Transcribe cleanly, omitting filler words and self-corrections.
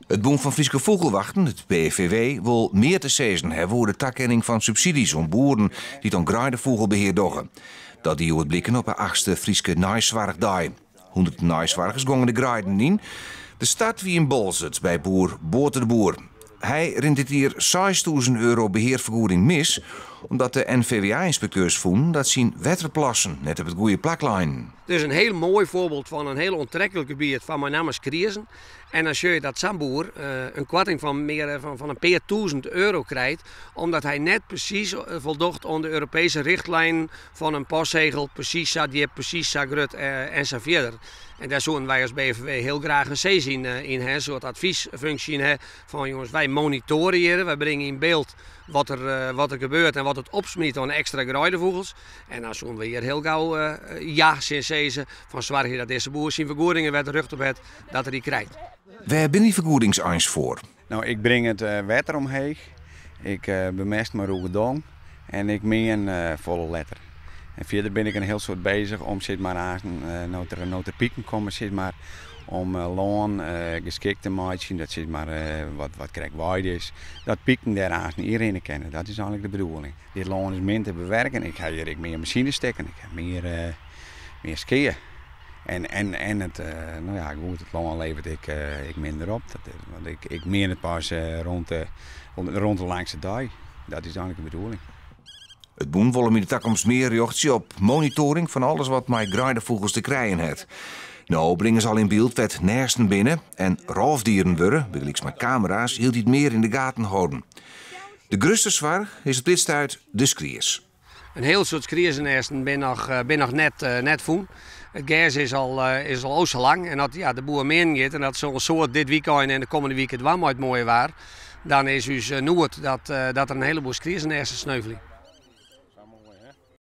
It Bûn fan Fryske Fûgelwachten, it BFVW, wol mear te sizzen hawwe oer de takenning fan subsidies oan boeren dy't oan greidefûgelbehear dogge. Dat die hjoed bliken op 'e achtste Fryske Neisoarchdei. Hûnderten neisoargers gongen de greiden yn. De start wie yn Boalsert by boer Boate de Boer. Hy rint dit jier 6000 euro behearfergoeding mis, omdat de NVWA-ynspekteurs fûnen dat syn wetterplassen net op it goede plak leinen. Dus in hiel moai foarbyld fan in hiel oantreklik gebiet foar mei namme skriezen. En dan sjoch je dat sa'n boer in koarting fan mear fan in pear tûzen euro krijt, omdat hy net presys foldocht oan de Europeeske richtlijnen fan in postsegel presys sa djip, presys sa grut en sa fierder. En dêr soenen wy as BFVW hiel graach in sis yn ha, in soart advysfunksje yn ha, fan jonges wy monitoare hjir, wy bringe yn byld wat der, wat der gebeurt en wat it opsmyt oan ekstra greidefûgels. En dan soenen we hjir hiel gau ja tsjin sizze fan soargje dat dizze boer syn fergoedingen wêr't er rjocht op hat, dat er dy krijt. Wêr binne dy fergoedings eins foar? No, ik bring it wetter omheech, ik bemest mei rûge dong en ik mean folle letter. En fierder bin ik in hiel soad bezich om sis mar aansten, no't der, no't der piken komme sis mar, om lân geskikt te meitsjen, dat sis mar wat, wat krekt weide is, dat piken dêr aansten yn rinne kinne. Dat is eigenlik de bedoeling. Dit lân is min te bewerken, ik ha hjir ek mear masines stekken, ik ha mear, mear skea. En, en, en it, no ja, goed, it lân leveret ek, ek minder op. Dat, want ik, ik mean it pas rond de, rond de langste dei. Dat is eigenlik de bedoeling. It bûn wol him yn de takomst mear rjochtsje op monitoring fan alles wat mei greidefûgels te krijen hat. No bringe se al yn byld wêr't nêsten binne en rôfdieren wurde, bygelyks mei kamera's, hieltyd mear yn de gaten holden. De grutste soarch is op dit stuit de skries. In hiel soad skriezenêsten binne noch, binne noch net, net fûn. It gers is al, is al o sa lang en as ja, de boer meanen giet en dat sil in soad dit wykein en de kommende wike dwaan mei it moaie waar, dan is ús noed dat, dat der in heleboel skriezenêsten sneuvelje.